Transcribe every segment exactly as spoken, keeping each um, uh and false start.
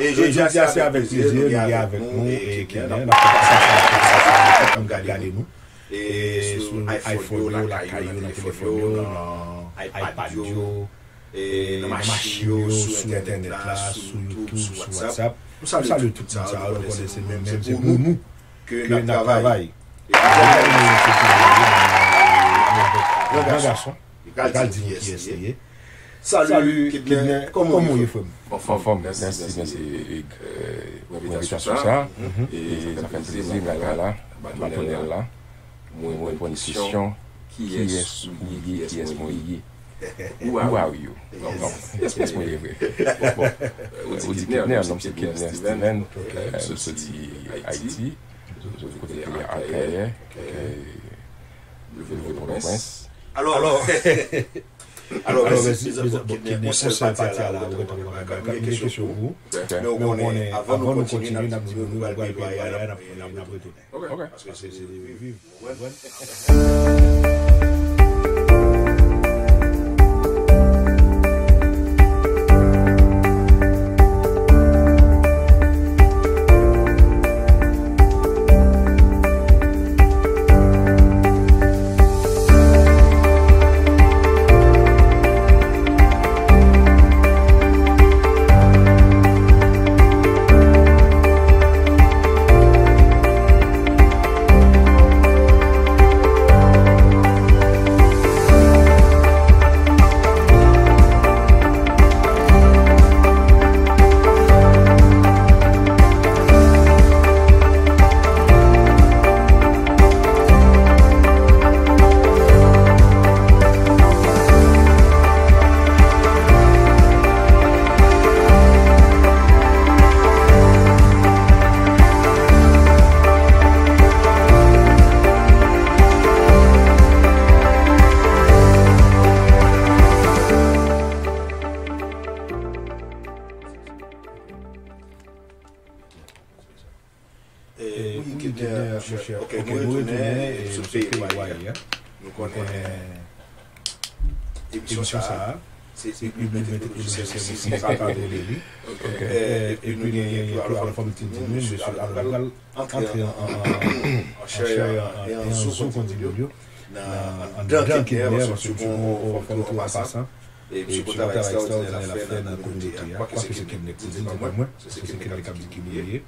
E jodi a, se avèk plezi nou gen avèk nou e Kidner. N ap fè sa, sa, sa, sa, n ap gade nou. E sou iPhone yo, lakay yo, nan telefòn yo, nan iPad yo, e nan machin yo, sou entènèt la, sou YouTube, sou WhatsApp. Nou salye tout moun sa yo, nou konnen se nou menm, se pou nou ke n ap travay. E jodi a, nou se yon gran gason. Li pral di nou kiyès li ye. Salut, Kidner. Kòman w ye, frè m? Anfòm, mèsi, mèsi, mèsi, Hugues, pou envitasyon sa. E sa fè plezi m lakay la, ba tonèl la. Mwen reponn kesyon, kiyès ou ye, kiyès mwen ye? Who are you? Bon, kiyès mwen ye vre? Bon, ou di Kidner, non, m se Kidner Steven, m soti Ayiti, soti kote ki rele Akayè, leve Pòtoprens. Alò, alò, mèsi, mèsi, bon, Kidner, yon sèl pati a la, ou gentan pran bagay, m gen kesyon pou ou. Men ou konnen, avan nou kontinye, n ap di moun nou pral peye peye a, n ap, n ap retounen. Paske se, se viv. E, wi, Kidner, monchè. Ok, nou retounen, e, sou peyi nou a ye a. Nou konnen emisyon sa a, se Hugues Mèt Teknolojisyen, se konsa pa rele li. E, epi nou gen Claude Alphonse ki di nou, mesye Alphonse pral antre an, an, an, an chè e an zo, kon di moun yo, nan, anndan Kidner, paske misye gon, gon fòm tou an pasan. E misye gon travay ekstraòdinè l ap fè nan kominote a. Kwake se Kidner ki di l, se pa mwen, se Kidner k ap di ki li ye.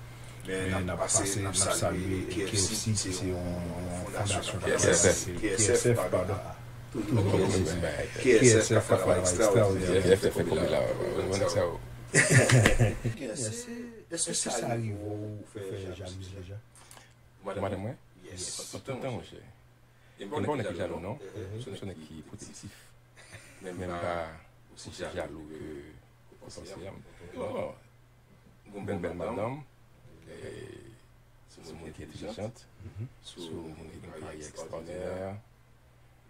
Men n ap pase, n ap salye K F C, ki se yon, yon fondasyon k ap travay, K S F, padon. Toujou K S F k ap fè yon travay ekstraòdinè. K S F fè kouri la, wè, wè, wè, nèg sa yo. Èske sa rive w fè jalouzi deja? Pou madanm mwen? Tout tan, monchè. E m pa yon nèg ki jalou, non. M se yon nèg ki pozitif. Men m pa osi jalou ke w panse a. Bon, gon bèl madanm, e, se yon moun ki entèlijant, se yon moun ki gen karyè ekstraòdinè,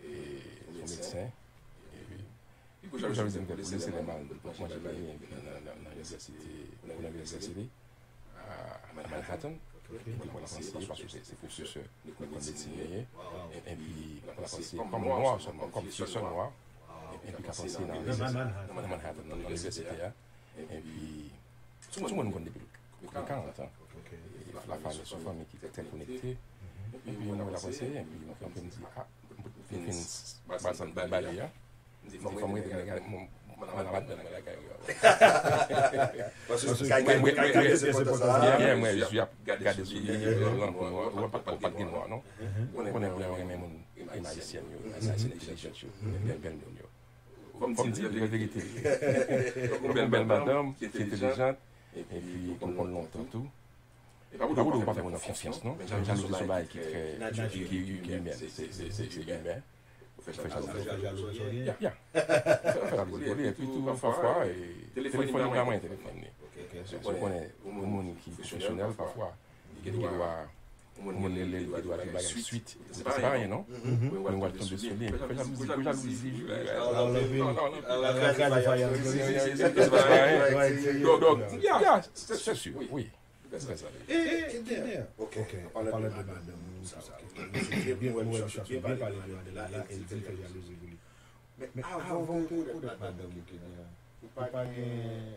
e, se yon medsen, epi pi gwo jalouzi m fè pou li, se lè m al manje nan, nan, nan inivèsite, nan inivèsite a Manhattan, epi mwen la panse, paske se, se pwofesè, mwen konn medsin li ye, epi mwen la panse kòm nwa sèlman, kòm fi sèl nwa, epi ka panse nan, nan Manhattan, nan, nan inivèsite a, epi se yon moun mwen konn depi l gen karant an, e la fanmi, se yon fanmi ki trè konekte, epi mwen la panse, epi mwen kanpe m di, a, m fin bat sa m fin bale a, m di, fò m rete, m gade, m, m, m al madanm mwen lakay li. Paske kay, kay, kay, kay, se kontan sa. Byen, mwen, jis ap gade sou li, lan pou nwa, ou pa, ou pa t gen nwa, non. Ou konnen blan yo renmen moun, renmen ayisyèn yo, ayisyèn entèlijant yo, bèl, bèl moun yo. Fò m di, fò m di, bèl verite. Yon bèl madanm, ki entèlijant, epi konn konn lontan tou. E pa pou de ou pa fè moun nan konfyans, non. Men jalouzi se yon bagay ki trè, ki, ki, ki imèn. Se, se, se, se imèn. Ou fè jalouzi pou li. Ya. Ou fè jalouzi pou li. Epi tou, pafwa, e, telefòn li pa manyen telefòn li. Ou konnen, yon moun ki pwofesyonèl, pafwa, li gen dwa, yon moun rele l, li gen dwa di bagay swit. Se pa anyen, non. Men w al tonbe sou li, epi fè jalouzi, gwo jalouzi, jwe. Donk, donk, ya, se, se si, wi. E, e, Kidner, ok, an palan de madanm ou, tout sa, ok. Byen, mwen wè misye ap byen pale de madanm li la, e l di l fè jalouzi pou li. Men avan w te rekonèt madanm ou, Kidner, ou pa gen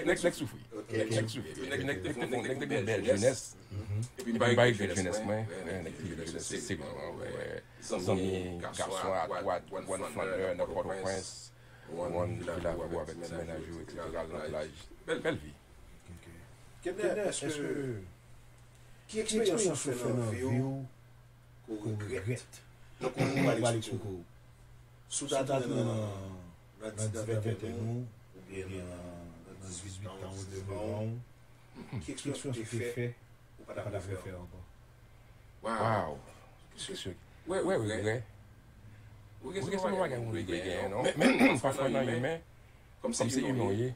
nèg, nèg, nèg soufri. Nèg, nèg soufri. Epi nèg, nèg te fè, nèg te gen bèl jenès. Epi m pa regrèt jenès mwen. Nèg te gen jenès, se granman, wè. Zanmi gason adwat, ou konn flannè nan Pòtoprens, ou konn Vilavoux avèk ti mennaj ou, etsetera, nan plaj. Bèl, bèl vi. Kenner, èske, ki eksperyans ou fè nan vi w ke w regrèt? Tankou nou pral eksplike w. Si w ta tounen nan, nan dis ventèn ou, oubyen nan, nan dizuit tan ou, diznèf an ou, ki eksperyans ou te fè ou pa ta vle fè ankò? Waw. Kesyon. Wè, wè, regrè. Regrè se pa yon bagay moun dwe genyen, non. Men, pafwa nan imen, kòm se imen w ye,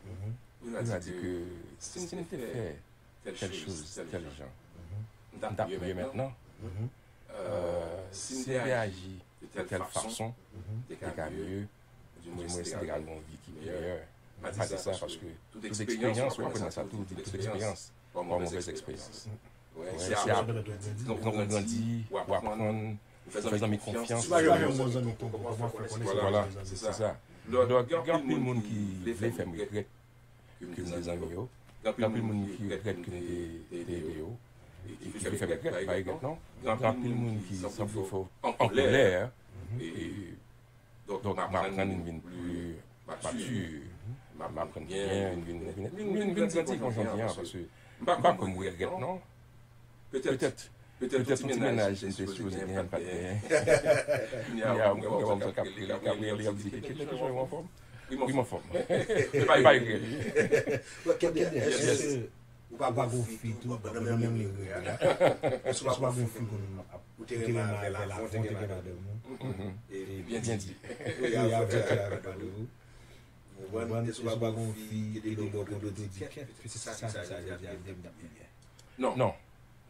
ou va di ke si m te fè tèl choz, tèl jan, m t ap mye mentnan. Euh, si m te aji de tèl fason, te ka mye, di mwens te ka gen yon vi ki meyè. M pa di sa paske tout eksperyans, w aprann nan sa tou, di tout eksperyans pa yon movèz eksperyans. Wè, se apre, donk, ou grandi, w aprann, ou fè zanmi konfyans. Si w pa janm fè yon bon zanmi, kòman w ap fè konnen se yon bon zanmi? Vwala, se sa. Donk, gen anpil moun ki vle fè m regrèt ke m te zanmi yo. Gen anpil moun ki regrèt ke m te, te ede yo. E ki vle fè m regrèt, pa regrèt non. Gen anpil moun ki sanble fò an kòlè. E, donk, m aprann vin pli mati. M aprann byen, vin, vin, vin, vin grandi kon jan m ye a, paske m pa kwè m regrèt non. Petèt, petèt yon ti mennaj m te sipoze genyen, m pa t genyen. Kounye a, mwen wè m k ap rele, k ap rele, k ap di, "Kenner, kijan w anfòm?" Wi, m anfòm. E pa regrèt. Kenner, èske ou pa gon fi tou, bon, nan menm liy a? Èske ou pa gon fi konn ou te renmen avè l avan w te gen madanm ou? E byen di. Wi, avè l te avè madanm ou. Ou konprann? Èske ou pa gon fi ki te dò bò kote w di, "Kèt, se sa, se sa, se sa, se sa, se sa, m t ap pi byen"? Non. Non.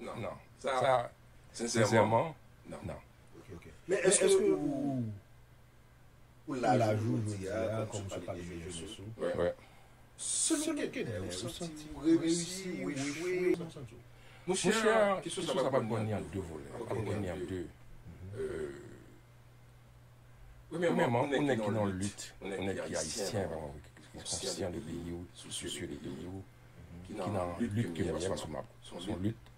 Non. Sa, sensèman, non. Ok, ok. Men èske ou, ou la jou jodi a, kòm se pale de jenès ou? Wè. Selon Kenner, ou santi w reyisi, ou echwe, kòman w santi w? Monchè, kesyon sa pa pou ni an de volè. Pa pou ni an de. Euh, Premyèman, yon nèg ki nan lit, yon nèg ki ayisyen, vrèman, ki konsyan de peyi w, sousye de peyi w, ki nan lit ke m ye, paske m ap, se yon lit,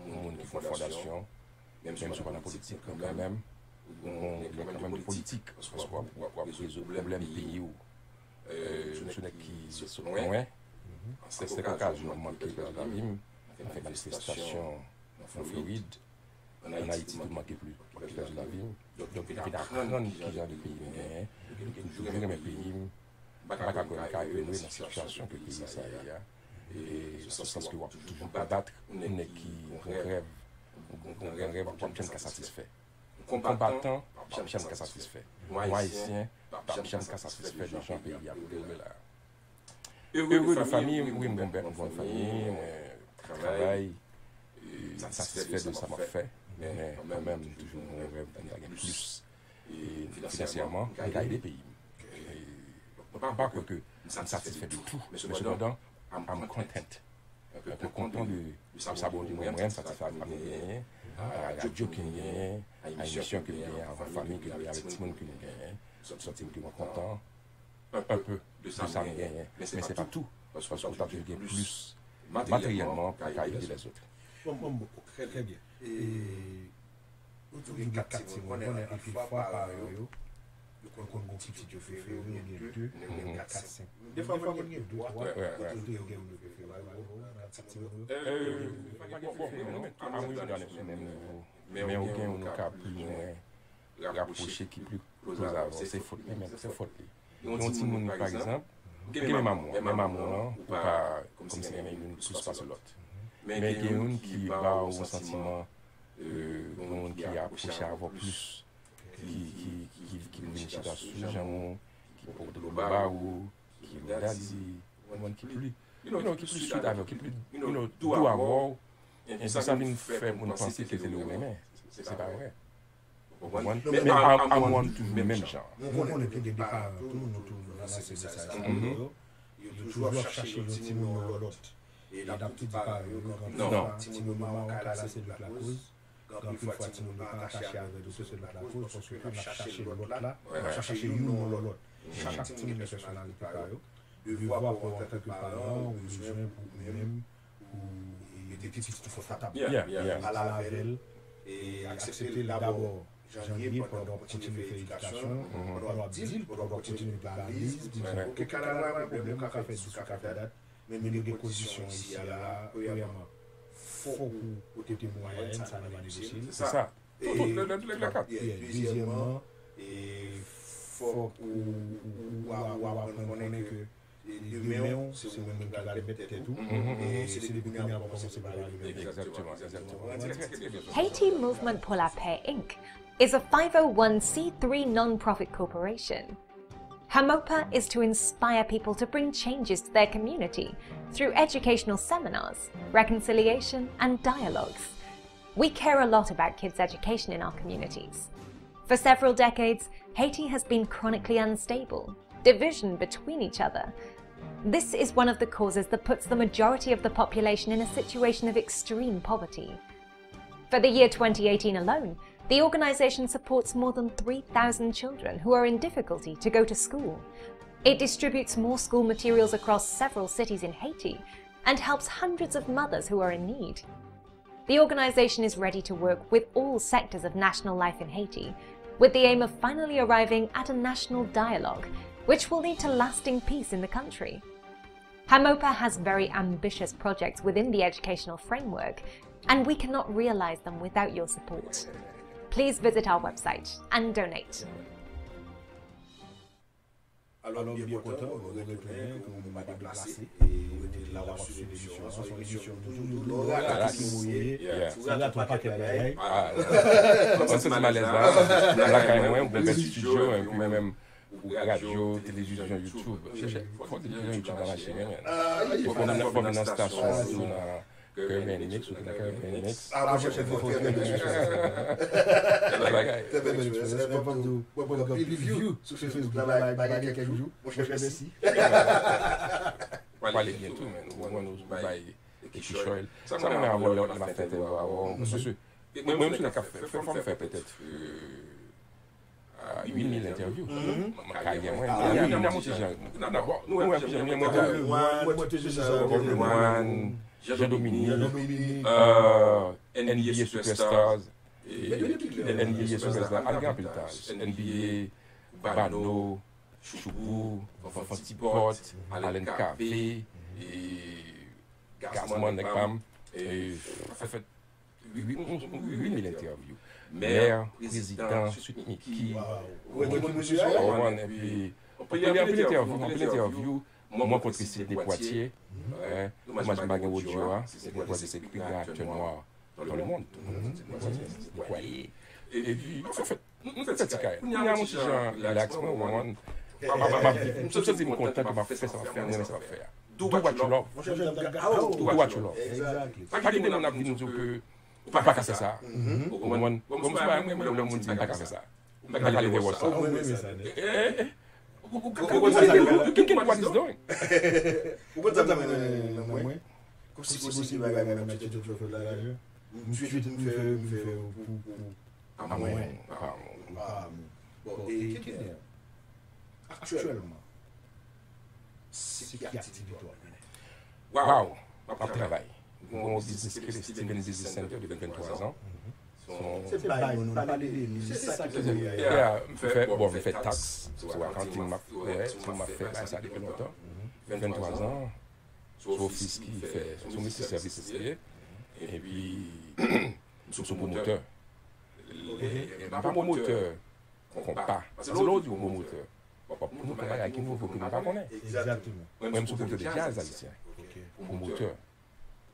yon moun ki fè fondasyon, menm si w pa nan politik, men kanmenm, ou gen kanmenm de politik, paske w ap, w ap, w ap rezoud pwoblèm peyi w. Euh, m se yon nèg ki sot lwen, an kèk okazyon, m manke pèdi lavi m, m fè manifestasyon nan Florid, An Ayiti, tou m manke pli, pèdi lavi m. Donk, m vin aprann ki jan de peyi m genyen. M toujou renmen peyi m. M pa ka kwè m ka ere nan sitiyasyon ke peyi sa ye a. E nan sans ke w ap toujou konbat, yon nèg ki gon rèv, gon rèv, w ap janm ka satisfè. Yon konbatan, w ap janm ka satisfè. Yon Ayisyen, w ap janm ka satisfè de jan peyi a pou dewoule la. Ere de fanmi, wi, m gon bèk, m gon fanmi, mwen travay, e m satisfè de sa m ap fè, men kanmenm, m toujou gon rèv pou m ta gen plis. E finansyèman, m ka ede peyi m. E m pa kwè ke m satisfè de tou, men sepandan, I'm content. Mwen kontan de, de sa Bondye ban mwen, m satisfè ak sa m genyen. a radyo ke m genyen, a emisyon ke m genyen, avan fanmi ke m genyen, avèk timoun ke m genyen, m santi m ke mwen kontan anpe de sa m genyen. Men se pa tou, paske w ta toujou gen plis materyèlman pou w ka ede lèzòt. Bon, bon, bon, trè byen. E, ou di w gen kat timoun, konnen anpil fwa paran yo, yo konn gen pitit yo prefere, yo gen de, yo gen kat, senk. Defwa, konn gen twa, yo gen moun yo prefere, kat timoun yo. Bon, bon, bon, bon, mwen menm tou, mwen menm tou, men yo gen youn ou ka pli lwen rapwoche ki pli kloz avè w, se fòt li menm, se fòt li. Yon timoun, pa egzanp, gen menm amour, menm amour lan, ou pa kòmsi renmen youn plis pase lòt. Men gen youn ki ba w yon santiman, euh, yon moun ki apwoche avè w plis, ki, ki, ki, ki vin chita sou janm ou, ki pote dlo ba ou, ki rele w daddy, yon moun ki pli, you know, ki pli sweet avè w, ki pli, you know, dou avè w, epi sa vin fè moun panse ke se li w renmen. Se pa vre. Ou konprann? Men, men a, a mwen toujou menm jan. Nou konnen ke gen de paran tou, nou toujou lanse mesaj sa pou yo. Yo toujou ap chache yon timoun nan lòt. E n ap tou di paran yo, gen anpil fwa, timoun manman w ka la se lòt lakoz. Gen anpil fwa timoun yo pa atache avè l tou, se lòt lakoz, paske n ap chache lòt la, n ap chache youn nan lòt. Chak timoun gen pèsonalite pa yo. Devwa pou w antanke paran, ou bezwen pou ou menm, ou mete pitit ou sou tab. Yeah, yeah. Pale avè l, e aksepte l dabò jan l ye pandan w ap kontinye fè edikasyon, pandan w ap di l, pandan w ap kontinye ba li, di l, ok, kaka la pa pwoblèm, ou ka fè dis, ou ka fè dat, men nou gen kondisyon isi a la, premyèman, fòk ou pote mwayen, sa nou pa negosye l. Se sa. Tout, tout, lè, lè, lè, lè kat. Yeah, dezyèmman, e fòk ou, ou, ou, ou aprann konnen ke demen w, se ou menm ki pral mèt tèt ou. E se depi kounye a pou w kòmanse prepare demen w. Exactement, exactement. Haiti Movement pour la Paix, inc is a five oh one c three non-profit corporation. HAMOPA is to inspire people to bring changes to their community through educational seminars, reconciliation, and dialogues. We care a lot about kids' education in our communities. For several decades, Haiti has been chronically unstable, division between each other. This is one of the causes that puts the majority of the population in a situation of extreme poverty. For the year twenty eighteen alone, the organization supports more than three thousand children who are in difficulty to go to school. It distributes more school materials across several cities in Haiti and helps hundreds of mothers who are in need. The organization is ready to work with all sectors of national life in Haiti, with the aim of finally arriving at a national dialogue, which will lead to lasting peace in the country. HAMOPA has very ambitious projects within the educational framework, and we cannot realize them without your support. Please visit our website and donate. Alò, nou byen kontan, nou retounen, ke nou pa deplase, e nou rete la w ap swiv emisyon an, se yon emisyon nou toujou, nou toujou rakonte ki nou ye, nou rakonte yon pakèt bagay. Mwen santi m alèz la, lakay mwen, oubyen bèl estidyo, epi mwen menm, radyo, televizyon, YouTube. Chèche, fò televizyon, YouTube pa mache, men. Fò vin nan, fò vin nan stasyon an tou, nan Caribbean Mix, ou te nan Caribbean Mix. Ah, mwen chèche fè Caribbean Mix. Caribbean Mix, mwen pral di w, mwen pral gen anpil view sou Facebook la, bagay kèk jou. Mwen chèche mèsi. Pale byen tou, men. Ou konprann, ou bay Ekichòy. Sa mwen renmen avè w, lè m ap fè entèvyou avè w, paske mwen menm sou nèg k ap fè, fò, fò m fè petèt, euh, a uit mil entèvyou. Karyè mwen, mwen, mwen, mwen, mwen, mwen, mwen, Jean Dominique, euh, N B A Superstars, N B A Superstars, al gen anpil tan, N B A, Bano, Choubou, Fanfan Tipòt, Alain Cavé, e Gazman, nèg pa m, e, an fèt, wi, wi, wi, wi, mil entèvyou. Mè, prezidan, Sweet Micky. Ou wè ki moun misye a? Ou konprann, epi, anpil, anpil entèvyou, anpil entèvyou, mwen rankontre Sidney Poitier, wi, domaj m pa gen odyo a, Sidney Poitier se pi gran aktè nwa dans le monde. Sidney Poitier, Sidney Poitier. Epi, an fèt, nou, nou fè ti kay. Kounye a, mwen ti jan relax, mwen, mwen, mwen, m ap viv. M santi m kontan ke m ap fè sa m ap fè a, m renmen sa m ap fè a. Do what you love. Do what you love. Pa kite moun ap di nou ke ou pa ka fè sa. Ou konprann? Bon, m se pa yon moun lè moun di m pa ka fè sa. M pa ka leve wòch sa. Eh, eh. Ou konprann sa? Look at what he's doing. Ou konprann sa mwen nan mwen? Kòmsi posib bagay mwen nan tchotchotchot la. M twit, m fè, m fè pou, pou, pa mwen, pa mwen. Bon, e Kenner, aktyèlman, se ki aktivite w ap mennen? Waw, m ap travay. Mwen gen yon biznis ki rele Steven Business Center depi venntwa zan. Se bay moun, nou pale de li, se sa ki nou ye. Yeah, m fè, bon, m fè taks, se accounting m ap fè, m ap fè bagay sa depi lontan. Venntwa zan, se ofis ki fè, se yon mesye sèvis li ye. Epi, m se pwomotè. M pa pwomotè konpa. Paske lè w di w pwomotè, w ap pwomotè yon bagay ki nouvo ke nou pa konnen. Mwen, m se pwomotè de djaz ayisyen. Pwomotè.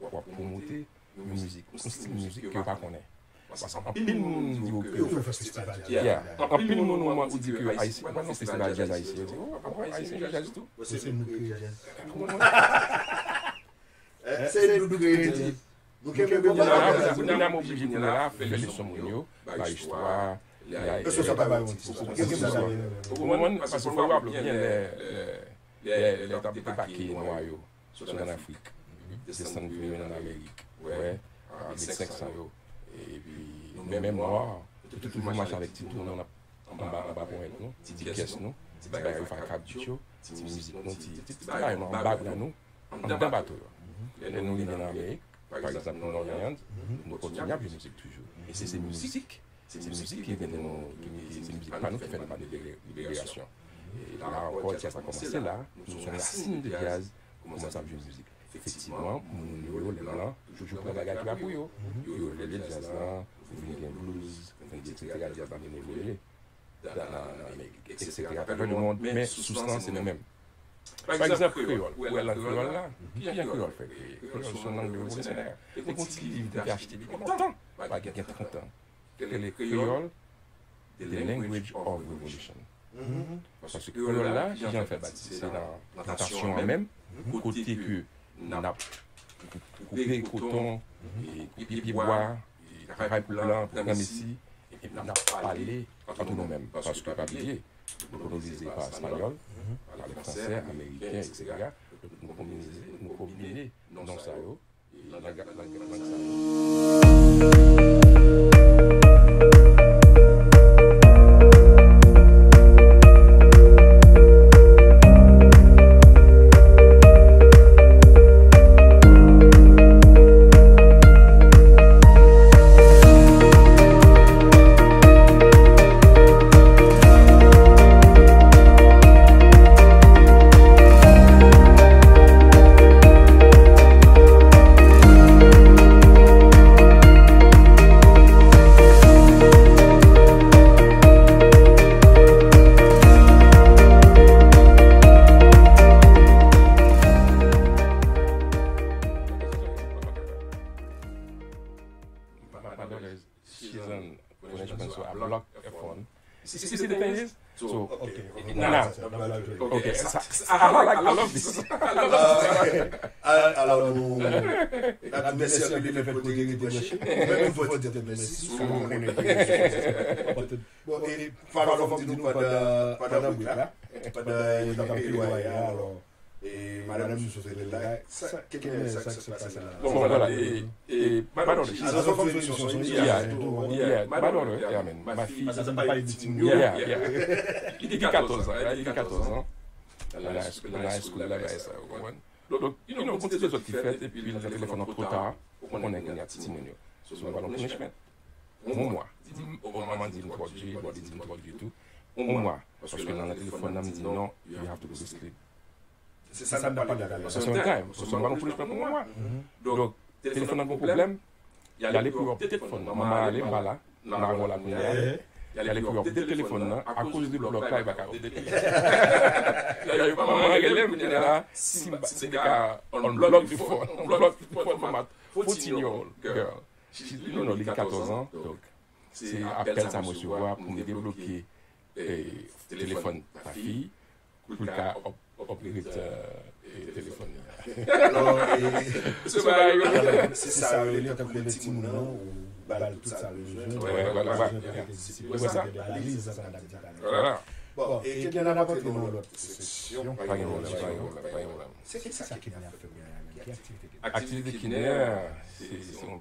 W ap pwomote yon mizik, yon stil mizik ke yo pa konnen. Paske anpil moun di w ke yo fè festival djaz. Yeah. Anpil moun ou di ke ayisyen, pa nan festival djaz ayisyen, yo di, "Oh, ah bon, ayisyen jwe djaz tou?" Se nou kreye djaz. Se nou kreye djaz. Nou kenbe konba. Kounye a, m oblije kounye a fè leson moun yo, bay istwa, bay, ou konprann? Paske fò w raple w byen lè, lè, lè, lè t ap debake nwa yo sot ann Afrik, desann vin ann Amerik, wè, avèk senk san yo. Epi nou menm nwa, nou te toujou mache avèk ti tou nou anba, anba ponyèt nou, ti kès nou, ti bagay yo fè kabrit yo, ti mizik nou, ti, ti, ti bagay nou anba bra nou, anndan bato yo. Lè nou rive nan Amerik, pa egzanp, nou nan Orleans, nou kontinye ap jwe mizik toujou. E se, se mizik, se mizik ki vin nou, ki, ki, se mizik pa nou ki fè nou pa de libere-, liberasyon. E la ankò, djaz la kòmanse la, nou se yon rasin de djaz, kòmanse ap jwe mizik. Efektivman, moun yo, lè blan, toujou pran bagay ki pa pou yo. Yo rele djaz la, vin gen blues, vin gen et cetera, djaz la vin evolye. Nan, nan, nan Amerik, et cetera, atravè lemonn, men sous lan se nou menm. Pa egzanp, kreyòl, ou wè lang kreyòl la, kijan kreyòl fè kreye? Kreyòl se yon lang revolisyoner. E gon ti liv m te achte depi lontan, pa gen trant an, ki rele Kreyòl, The Language of Revolution. Paske kreyòl la, kijan l fè bati? Se nan plantasyon an menm, kote ke n ap koupe koton, e koupe pye bwa, e travay pou blan, pou granmesi, epi n ap pale ant nou menm, paske pa bliye, nou kolonize pa espanyòl, pa lè fransè, ameriken, et cetera. Donk, nou kolonize, nou konbine non sa yo, e lang, lang, lang sa yo. My, my daughter is, she's an arrangement, so I block her phone. See, see the thing is, so, okay, okay, now, okay, so, so, I, I like, I love this. I love this. Alò, nou, n ap di mèsi anpil lefèt ke w te rete branche. Mwen menm fò di tèt mèsi, sou konnen ke bon, e fò, fò m di nou pandan, pandan break la, pandan yo t ap pile waya, alò, e madanm nou sot rele la. Sa, ki, ki, sa k sot pase la? Bon, vwala, e, e, my daughter, she's, yeah, yeah, my daughter, yeah, I mean, my fi, yeah, yeah. Li gen katòz an, li gen katòz an. Nan high school, nan high school la, bagay sa, ou konprann? Donk, you know, gon ti dezòd ki fèt, epi l antre nan telefòn nan twò ta, ou konnen kounye a ti timoun yo. So, nou ba l yon punishment. Yon mwa. Di m, oh, manman di m twò dye, bon, li di m twò dye tou. Yon mwa. Paske nan, nan telefòn nan, m di, "Non, you have to go to sleep." Se sa n ap pale la. Paske yon time, paske m ba l yon punishment pou yon mwa. Donk, telefòn nan gon pwoblèm, y ale pou yo update telefòn nan. Manman ale, m pa la, m avè w la kounye a. Y ale pou yo update telefòn nan, akoz de blòk la, yo pa ka update. Lè yo manman rele m, kounye a la, si m pa, si m te ka unblock the phone, unblock the phone from a fourteen year old girl. She, you know, li gen katòz an, donk, se apèl sa m resevwa pou m debloke, eh, telefòn ta fi, pou l ka up-, upgrade, eh, telefòn li a. Alò, e, se sa yo rele, tankou lè timoun nan, ou ba l tout sa yo bezwen. Wè, wè, wè. Wè sa? Vwala. Bon, e Kenner, n ap antre nan yon lòt seksyon. Pa gen pwoblèm, pa gen pwoblèm, pa gen pwoblèm. Se ki sa Kenner ap fè kounye a menm? Ki aktivite Kenner? Aktivite Kenner, se, se yon,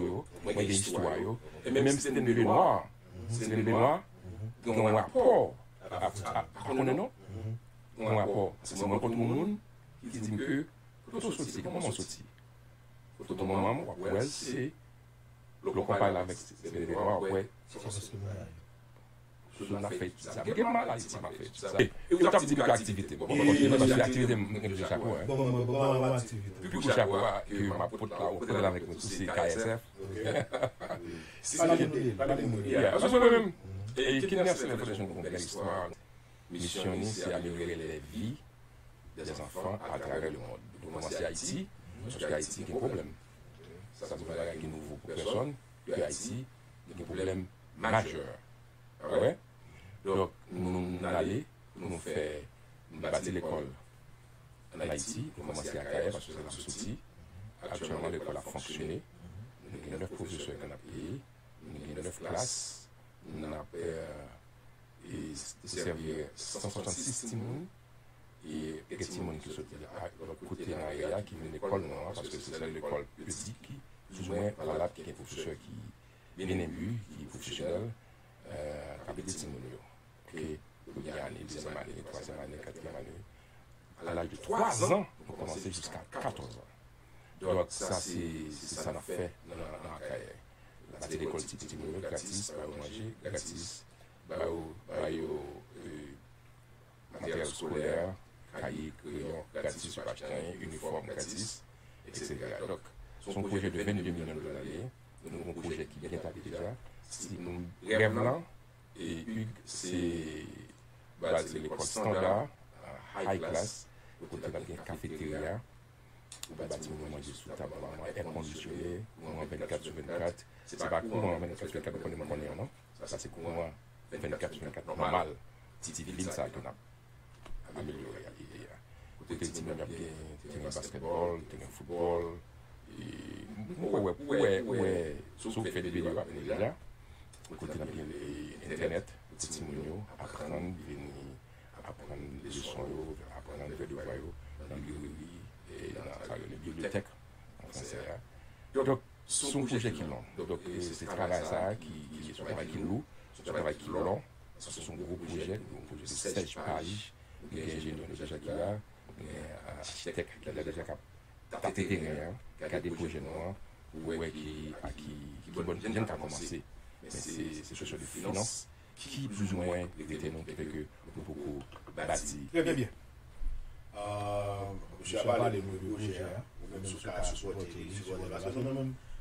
foto yo, mwen gen istwa yo. E menm Sitèn Benwa, Sitèn Benwa, gen yon rapò, a, a, a konnen non? Gen yon rapò, se mwen kontre yon moun ki di m ke foto soti, kòman w soti? Foto manman m, w ap wè l, se lè w konpare l avèk Sitèn Benwa, w ap wè sou n ap fè etid sa. M gen mal Ayiti, m ap fè etid sa. E ou t ap di m ke aktivite. Bon, bon, bon, paske aktivite m gen plizyè chapo, hein. Bon, bon, bon, bon, aktivite. Pi gwo chapo a ke m ap pote la, ou pote l avèk mwen tou, se K S F. Pale nou de li, pale nou de li. Yeah, paske mwen menm, e Kidney Sealer Foundation, pou yon bèl istwa, misyon li, se améliorer les vies des enfants à travers le monde. Nou kòmanse Ayiti, paske Ayiti gen pwoblèm. Sa se yon bagay ki nouvo pou pèsòn, ke Ayiti gen pwoblèm majè. Alright? Donk, nou, nou ale, nou fè, nou bati lekòl ann Ayiti, nou kòmanse Akayè, paske se la m soti. Aktyèlman, lekòl ap fonksyone. Nou gen nèf pwofesè ke n ap peye. Nou gen nèf klas. N ap, euh, e, desèvi san swasannsis timoun. E gen timoun ki soti a lòt kote nan area ki vin lekòl nou an, paske se sèl lekòl piblique ki plizoumwen valab, ki gen pwofesè ki byen enbi, ki pwofesyonèl, euh, k ap ede timoun yo. Oke, premye ane, dezyèm ane, twazyèm ane, katriyèm ane. A laj de twa zan, nou kòmanse jiska katòz an. Donk, sa se, se sa n ap fè nan, nan Akayè. Bati lekòl ti, ti timoun yo gratis, ba yo manje gratis, ba yo, ba yo, euh, materyèl eskolè, kaye, kreyon gratis, yo pa achte anyen, inifòm gratis, et cetera. Donk, se yon pwojè de vennde milyon dola li ye. Nou gen yon pwojè ki byen tabli deja. Si nou, rèv lan, e Hugues, se bati lekòl standard, high class, kote n ap gen kafeterya, pou ba timoun yo manje sou tab, air conditionné, kouran vennkat sou vennkat. Se pa kouran vennkat sou vennkat nou konnen, nou konnen an, non. Sa se kouran vennkat sou vennkat nòmal. Ti, ti vil sa ke n ap amelyore a, ede a. Kote timoun yo ap gen teren basketball, teren football. E, ou wè, ou wè, ou wè, si w fè videyo ap deja. Kote n ap gen, e, entènèt, pou timoun yo aprann, vini aprann leson yo, aprann fè devwa yo nan libreri, e, nan sa yo rele bibliyotèk an fransè a. Donk, se yon pwojè ki long. Donk, e, se travay sa a ki, ki, se yon travay ki lou, se yon travay ki long, paske se yon gwo pwojè, yon pwojè de sèz paj, gen enjenyè deja ki la, gen, e, achitèk ki la deja k ap tate teren an, gade pwojè nou an, pou wè ki, a ki, ki bò n ka kòmanse. Men se, se kesyon de finans ki plizoumwen rete nou, ki fè ke nou poko bati. Trè byen. Euh, misye ap pale nou de pwojè a, ou menm si w ka sipòte li, sipòte l, paske nou menm,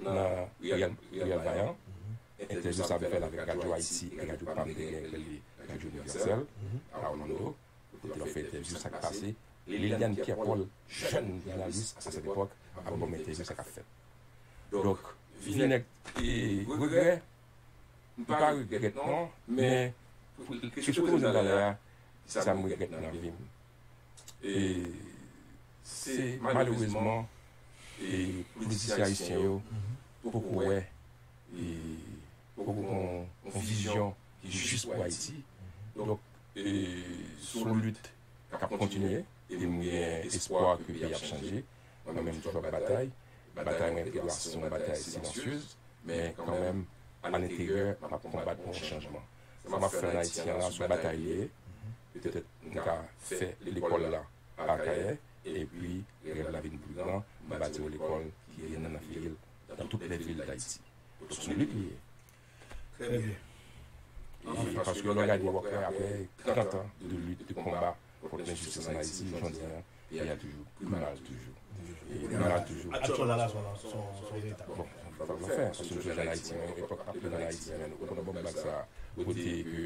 nan Riyèl Riyèl Vayan, entèvyou sa m fè l avèk Radyo Ayiti e radyo pa m te gen k rele Radyo Inivèsèl a Orlando, kote yo fè entèvyou sa k pase Liliane Pierre Paul, jèn jounalis a sèt epòk, ap ban m entèvyou sa k ap fèt. Donk, Vinèg, e regrè, m pa regrèt non, men kesyon w poze m talè a, sa m regrèt nan vi m. E se malerezman, e politisyen ayisyen yo poko wè, e poko gen yon vizyon ki jis pou Ayiti. Donk, e se yon lit k ap kontinye, e m gen espwa ke peyi ap chanje. Mwen menm, m toujou ap batay. Batay mwen, se yon batay silansyez, men kanmenm, alenteryè, m ap konbat pou yon chanjman. Sa m ap fè ann Ayiti an la, se yon batay li ye. Petèt, m ka fè lekòl la Akayè, epi rèv la vin pi gran, m bati yon lekòl ki gen nan figi l dans toutes les villes d'Haïti. Donk, se yon lit li ye. Trè byen. E paske lè w gade, w ap wè, apre trant an de lit, de konba kont lenjistis ann Ayiti, jodi a, peyi a toujou pi mal toujou. E pi mal toujou. Aktyèl la, la, se yon, se yon, se yon verita. Bon, fòk nou fè, paske nou jwenn ann Ayiti, men epòk ap jwenn ann Ayiti, men ou konn bon blag sa, kote ke,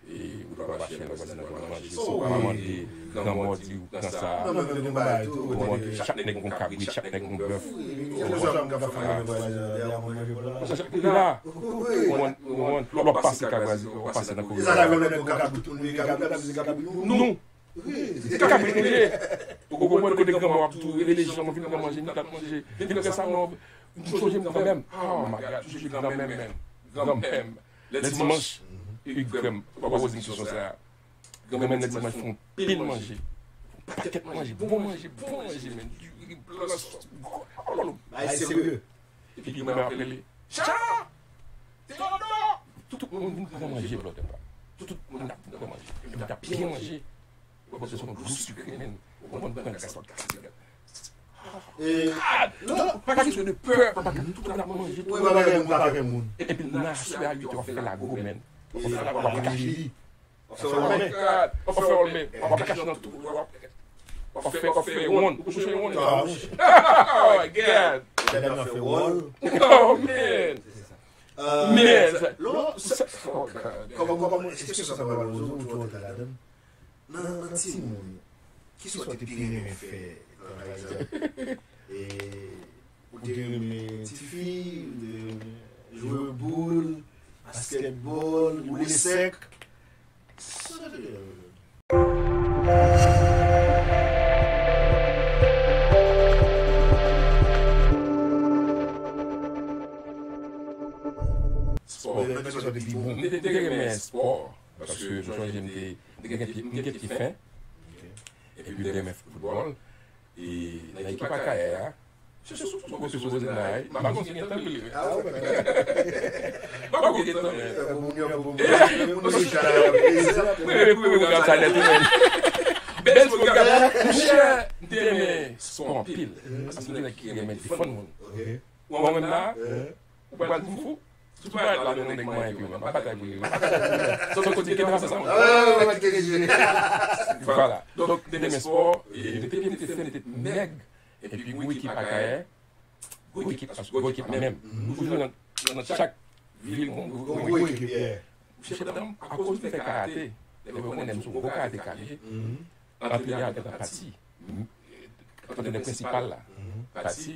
e, ou dwe mache nan vwazinaj ou al manje. Si w pa mande, gran mòdi ou gran sa. Non, men, men, men, men, men, men, men, chak nèg gon kabrit, chak nèg gon bèf. Sa, sa, li la. Ou konprann, ou konprann, lè w ap pase kay vwazen, w ap pase nan koridò. Nou, se kabrit nou ye. Ou konprann, kote granma w ap tou rele jan, vin pran manje, vin pran manje, vin pran sa, non, m sonje m granmè m. Oh my God, m sonje granmè m, menm. Granmè m. Lè dimanch, e frè m, pa poze m kesyon sa a. Granmè m lè dimanch fè yon pil manje. Yon pakèt manje, bon manje, bon manje, men. Diri blan, sòs, gwo, oh, bagay serye. Epi granmè m ap rele, Cha! Teodò! Tout, tout moun vin pran manje, blòdè pa. Tout, tout moun ap vin pran manje. Epi t ap byen manje. Ou konprann, se yon dlo sikre, men. Ou konprann, pran gaz, pran gaz, pran gaz. E, God! Non, pa gen de pè, pa gen, tout moun ap manje, tout moun ap manje. Epi nan aswè a uit è w ap fè lago, men. W ap fè lago, w ap kache. W ap fè wòl, men. W ap fè wòl, men. W ap kache nan tou, w ap, w ap fè, w ap fè wonn. Ou kouche wonn? Oh my God! Dènye nan fè wòl. Oh, man! Men, lò, oh, God. Kòman, kòman, èske sa va poze ou tou antre ladan? Nan, nan timoun, kisa w te pi renmen fè, pa egzanp? E, ou te renmen tifi, ou te renmen jwe boul, baskètbòl, woule sèk? Sa w te renmen fè? Spò. Mwen te, te renmen spò. Paske m sonje m te, m te gen pye, m gen pye fen. Epi m te renmen foutbòl. E nan ekip Akayè a, se sou, sou, sou, sou, sou, m pa konn si gen tan li. M pa konn gen tan, men. Mwen, mwen, mwen, mwen, sa nèt, men. Bèl spò, gade, monchè, m te renmen spò anpil. Paske m te nèg ki renmen defann moun. Ou wè mwen menm la, ou pral di m fou. Si w pa la, men yon nèg manyen pi w, m ap batay pou li. Sòt kote, kenbe ansanm. Vwala. Donk, m te renmen spò, e m te, m te fè, m te nèg. Epi, gwo ekip Akayè, gwo ekip, gwo ekip menm. Ou jwe nan, nan chak vil, gon gwo, gwo ekip. Monchè, madanm, akoz m fè karate, lè yo konnen m se yon gwo karateka m ye, antrenè a gentan pati. Antrenè prensipal la pati.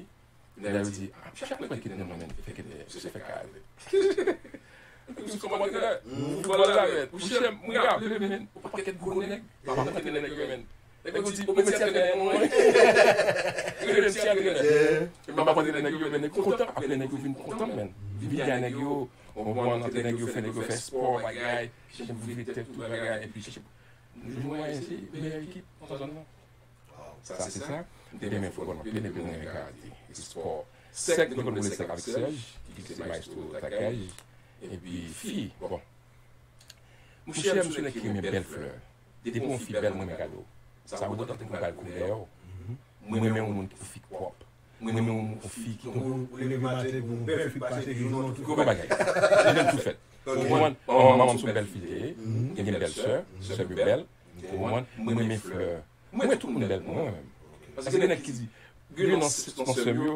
Lè yo di, "Ah, chak mwen kite nan men, fè kite, se fè karate." Epi m sou kòmandè, m foutbòl la, men. Monchè, m raple, men, yon pakèt gwo nèg, m ap antrene nèg yo, men. Nèg yo di, "Ou mèt ti antrenè, mwen." Yo rele m ti antrenè. Epi m ap antrene nèg yo, men, nèg yo kontan, apre nèg yo vin kontan, men. Vin bay nèg yo, ou konprann, antre nèg yo, fè nèg yo fè spò, bagay, chèche motive tèt, tout bagay, epi chèche Nou jwe mwayen se meyè ekip nan zòn nan. Sa se sa. M te renmen foutbòl anpil epi m renmen karate. E spò. Sèk, nou konn woule sèk avèk Sèj, ki se mayestwo takaj. Epi fi, bon. Monchè, m se nèg ki renmen bèl flè. Depi yon fi bèl, mwen renmen gade w. Sa ou otan te konn bal koulè w. Mwen renmen yon moun ki fi pwòp. Mwen renmen yon fi ki gon. Ou leve maten, gon bèl fi pase, ki jounen tout. Gwo bagay. Jounen tout fèt. Ou konprann? Manman m se yon bèl fi li te ye. Li gen bèl sè, sè m yo bèl. Ou konprann? Mwen renmen flè. Mwen renmen tout moun bèl pou mwen, mwen menm. Paske gen nèg ki di, gen nan, nan sè m yo,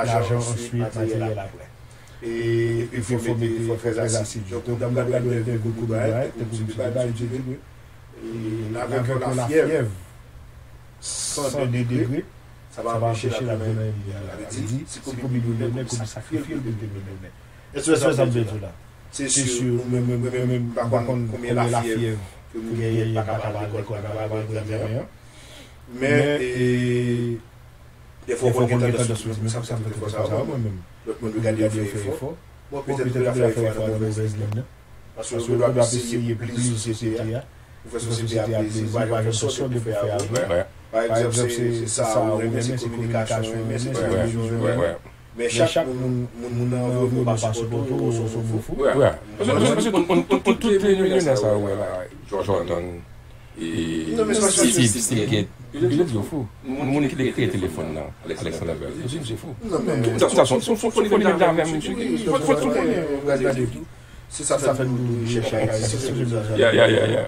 lajan answit, materyèl aprè. E epi fò mete, fò trè asidui. Donk, m t ap gade yon entèvyou Kobe Bryant, te Kobe Bryant, li te di ke lavèv lan lafyèv san de degre, sa pa anpeche l ap vin nan N B A. Sa vle di, si Kobe milyonè, Kobe sakrifye l pou l te milyonè. Èske w wè sa m vle di w la? Se si, mwen menm, mwen menm, m pa konn konbyen lafyèv ke m genyen, m pa ka pale de kò, m pa ka pale de egzamen an. Men, e, dèfwa w konn gen tandans, mwen menm, sa m te fè sa, mwen menm. Lòt moun regade yo fè efò. Bon, petèt ou lafyèv fè w nan movèz liy nan. Paske yo dwe ap eseye plize sosyete a. Pou fè sosyete a plezi, pa jwenn sòl de pou fè avè. Pa egzanp, se sa ou renmen, se kominikasyon ou renmen, se televizyon ou renmen. Men chak moun, moun, moun nan anviwònman pa sipòte w, ou se yon moun fou. Paske tout milyonè sa ou wè la, Jordan, Steve, Steve Gates, yo di yo fou. Moun ki te kreye telefòn nan, Alexander Bell, yo di yo fou. Tout sa, se yon foli ki te avè m. Se sa fè nou chèche. Yeah, yeah, yeah, yeah.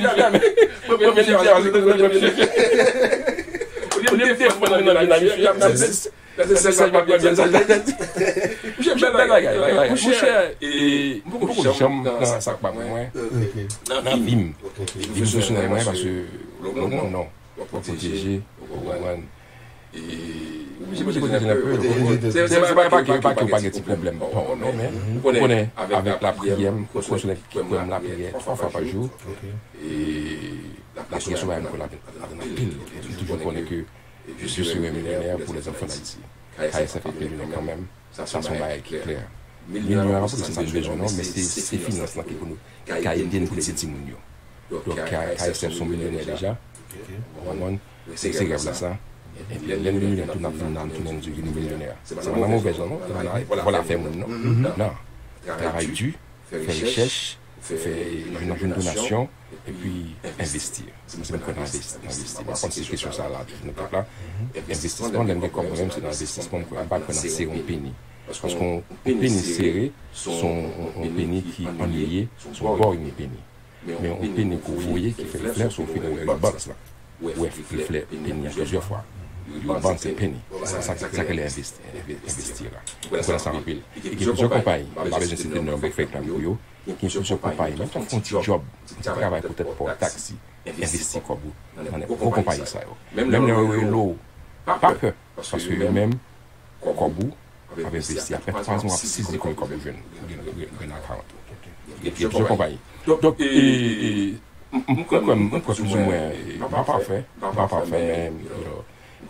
Premye misye, premye misye, premye misye. Premye misye, premye misye. Misye, misye, misye. Misye, misye, misye. Misye, misye, misye. Monchè, e, m poko janm pran sa k pa pou mwen nan vi m. E pwofesyonèlman, paske, non, non, non. W ap pwoteje, w ap konprann. E, ou oblije pwoteje l anpe. Se, se pa, pa ke, pa ke w pa gen ti pwoblèm pa w, non, men ou konnen, avèk lapriyè m, ou konnen ki kwè m lapriyè twa fwa pa jou. E lapriyè se yon bagay m kwè ladan l anpil. M toujou konnen ke je serai millionnaire pour les enfants d'Haïti. K S F ap milionè kanmenm. Sa se yon bagay ki klè. Milyon an pa pou se sa n bezwen non, men se, se finans lan ki pou nou, ki ka ede n pou n ede timoun yo. Donk, K S F se yon milyonè deja. Ou konprann? Se rèv la sa. Epi lè n vin milyonè tou, n ap vin, n ap tounen, n di vin milyonè. Se pa nan movèz non, se pa nan vòlò afè moun non. Non. Travay di, fè rechèch, fè jwenn, jwenn donasyon, epi envesti. Se mwen kwè nan envesti, nan envesti. M pa konn si kesyon sa la toujou nan tèt la. Envestisman, lè m gen kòb mwen menm, se nan envestisman m kwè. M pa kwè nan sere yon peni. Paske yon peni sere, se yon, yon, yon peni ki annuiye, se yon boring peni. Men yon peni ke w voye ki fè l flè, se w fin wè ribans lan. Ou wè flè peni an plizyè fwa. Ribans se peni. Sa, sa, sa k rele envesti, envesti la. M kwè nan sa anpil. E gen plizyè konpayi, m pa bezwen site non yo, m pa fè reklame pou yo. Gen plizyè konpayi, menm si w ap fè yon ti djòb, ti travay poutèt pa w, taksi, envesti kòb ou nan nenpòt konpayi sa yo. Menm lè yo rele w, pa pè, paske yo menm, kòb ou ap envesti, apre twa zan w ap sezi konbyen kòb ou jwenn, ou gen, ou gen, ou gen nan akawont ou. Gen plizyè konpayi. Donk, e, e, m, m kwè, m kwè plizoumwen, e, m pa pafè, m pa pafè, men, you know,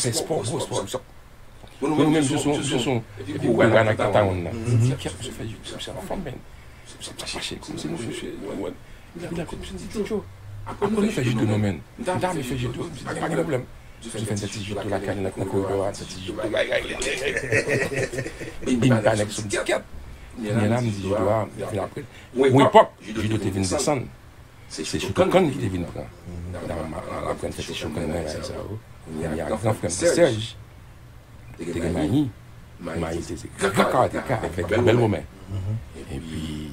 fè spò, gwo spò. Pou nou menm, misye se yon, misye se yon, epi gwo bra nan tawonn nan. M di, kèt, misye fè, misye anfòm, men. Misye pa mache kòmsi nou, misye, nou wè. Epi la, misye di, Tjo, aprann nou fè jido non, men. M ta vle fè jido, m di, pa gen pwoblèm. Misye fè m fè ti jido lakay li, nan koridò a, fè ti jido, bagay. Bin pa nèg sou, m di, kèt. Kounye a la, m di, jido a, vin apre. Yon epòk, jido te vin desann. Se Shotokan ki te vin pran. Nan, nan, nan, aprann fè ti Shokan nan, bagay sa yo. Kounye a, gran frè m, Serge, te gen Mayi. Mayi te, te gran karateka avèk Abel Romain. Epi,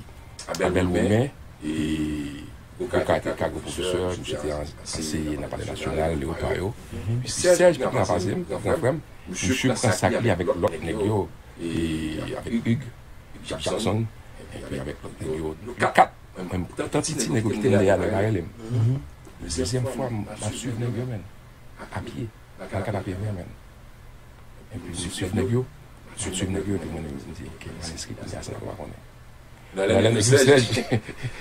Abel Romain, e, gwo karateka, gwo pwofesè, misye te an-, anseye nan Palè Nasyonal, Leopa yo. Epi Serge ki pran pase m, gran frè m, misye pran sak li avèk lòt nèg yo, e avèk Hugues, Hugues Jackson, epi avèk lòt nèg yo, nou kat. Mwen, tan ti, ti nèg yo kite m dèyè a, nèg la rele m. Dezyèm fwa, m ap swiv nèg yo, men. A pye. Nan kat a pye vre, men. Epi, m swiv nèg yo. M swiv nèg yo, epi mwen, m di, ok, mwen enskri kounye a, se nèg la konnen. Nan lè de Serge,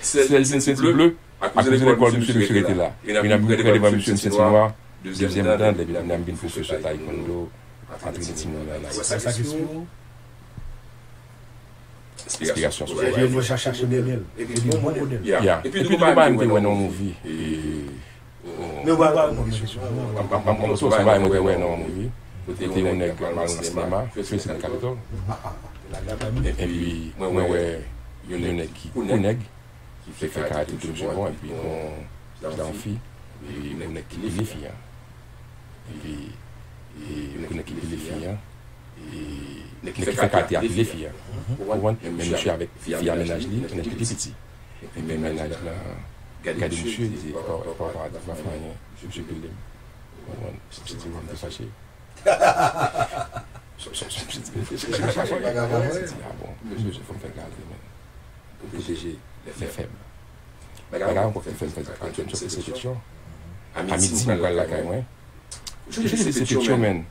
Serge vin senti ble. Akoz lekòl misye, misye rete la. Vin ap prè devan misye, m senti nwa. Dezyèm dan, epi vin ap vin pwofesè taekwondo. Antrene timoun nan la. Sa ki sou Enspirasyon sou fwa. Yo chache modèl. Epi bon modèl. Ya. Epi nou pa menm te wè nan yon movie. Men ou pa reponn kesyon. M, m, m, m, se yon bagay mwen te wè nan yon movie. Kote yon nèg al nan sinema, Facing the Capital. Epi mwen wè yon nèg ki kou nèg, ki fè karate tou misye bon, epi yon, yon fi, epi yon nèg ki pile fi an. Epi, e, yon nèg ki pile fi an. E, nèg ki fè karate a pile fi an. Ou konprann? Men misye avèk fi a mennaj li, yon nèg ki pi piti. Epi mennaj la gade misye, di, "Epa, epa, pa, pa fè anyen, misye pile m." Ou konprann? Misye di, "Wi, m te fache." Misye di, "Ah bon, m bezwen fè m fè karate, men." Pou pwoteje lè fèb. Bagay ankò ki fè m fè, fè, fè, fè, fè, fè, fè, fè, a midi, mwen pral lakay mwen. Ou chanje de Sepetyon, men.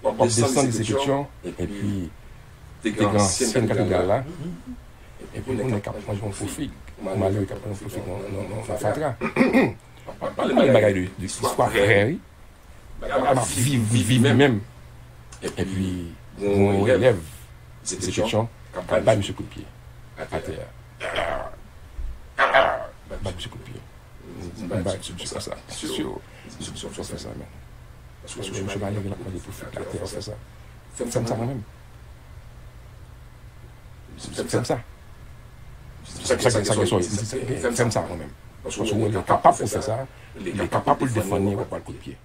W ap desann de Sepetyon, epi te gen ansyen katedral la. Epi yon nèg k ap manje yon fofig, yon malere k ap manje yon fofig nan, nan, nan, nan fatra. W ap pale bagay de, de istwa vrè, wi. M ap viv, viv, viv menm. Epi, yon elèv Sepetyon k ap bay misye kout pye atè a. Bay misye kout pye. M bay misye konsa. Sou, sou, sou fè sa, men. Paske misye malere, l ap mande pou fè atè a, fè sa. Fè m sa mwen menm. Fè m sa. Sa, sa, sa, sa, fè m sa mwen menm. Paske ou wè, li kapab pou fè sa, li kapab pou l defann li, w ap ba l kout pye.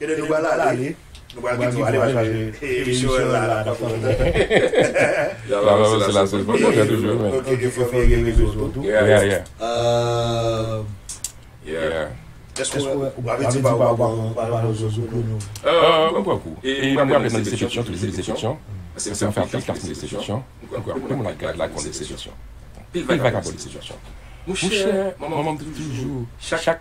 Kote nou pral ale? Nou pral kite w ale, paske emisyon an la, n ap fè. N ap avanse la, se bon, se toujou, men. Ok, ok, fò fè gen rezo tou. Yeah, yeah. Euh, yeah. Èske w, w ap di pa w pa pran, pa pran rezo tou, non? Euh, mwen pran kou. E mwen pral nan Sepetyon, toujou Sepetyon. Paske mwen fè anpil klas nan Sepetyon. Mwen kwè anpil moun ap gad lakòl Sepetyon. Anpil vagabon Sepetyon. Monchè, manman m toujou, chak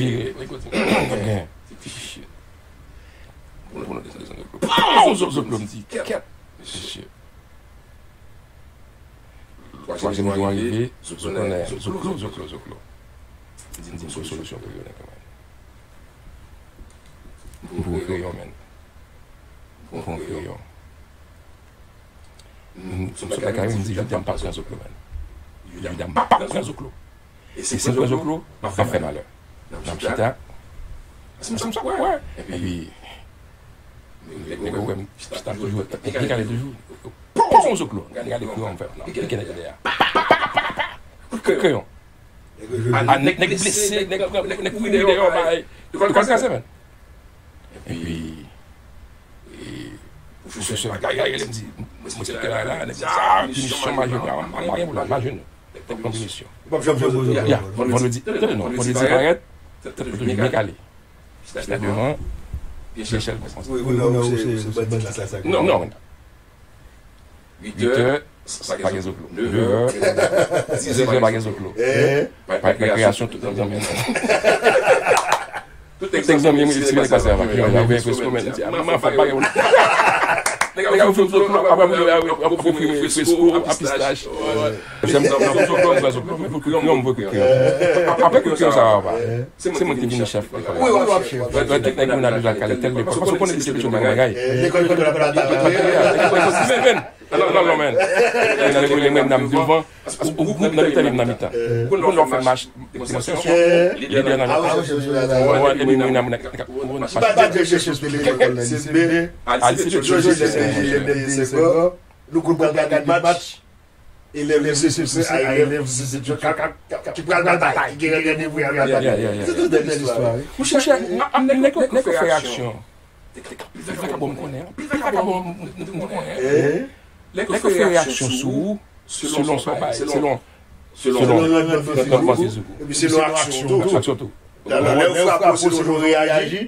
vire. Li kote. Gen. Shit. Pou nou desann, desann zoklo. Pow! Zoklo, m di, kèt. Shit. Twazyèm jou a rive, zoklo, zoklo, zoklo, zoklo. M di, m di, m gon solisyon pou yo, nèg mwen. M pou kreyon, menn. M pou kreyon. M sot lakay, m di, jodi a m p ap pran zoklo, menn. Jodi a m p ap pran zoklo. E si m pran zoklo, m ap fè malè. N ap chita. Paske m sot wè. Epi, nèg yo wè m chita toujou, m dekale toujou. Pran yon zoklo. Gade kreyon m fè. Pike nèg yo dèyè. Kout kreyon. A, nèg, nèg blese, nèg pran, nèg, nèg kouri dèyè, bay. Yo konn kraze, menn. Epi, e, pwofesè pa gaye, gaye, lè m di, m esplike bagay la, nèg di, a, pinisyon majè, m pa gen pwoblèm, majè nou. Nèg pran pinisyon. Ya, vandredi, tande non, vandredi parèt, tande, byen kale. Chita devan, Michel konsa. Non, non. Uit è, pa gen zoklo. Nèf è, diz è, pa gen zoklo. Pa gen kreyon, tout nèg zanmi m. Tout nèg zanmi m, si nèg pase ava. Yo gen fresko, men, m di, a, manman, fò pa gen moun. Nèg ap ofri m zoklo, apre moun yo ap ofri m fresko, a pistach. Zoklo, zoklo, zoklo, men pou kreyon, m voye kreyon. Apre kreyon sa a, se mwen ki vin chèf lekòl la. Tout nèg yo nan lakay, tèl lekòl. Paske w konnen lise Petyonvil gen bagay. Lekòl, lekòl, lekòl, lekòl. Men, men. Nan lekòl, mwen, m nan devan. Ou, ou, ou nan mitan, m nan mitan. Kounye a w fè mach, demonstrasyon, lidè nan mitan. Mwen, epi mwen nan, mwen nan, mwen nan, a lise Petyonvil, lise Petyonvil. Nou konn pral gade match. Elèv lise Petyonvil a elèv lise Petyonvil ki pral batay, ki gen randevou avè batay. Se tout de bèl istwa, wi. Monchè, nèg yo fè reyaksyon. Anpil vakabon m konnen, anpil vakabon m konnen. Lè yo fè reyaksyon sou ou, selon sa w bay, selon, selon randman fizik ou. Epi selon aksyon tou. Aksyon tou. Lè yo frape w, selon jan w reyaji.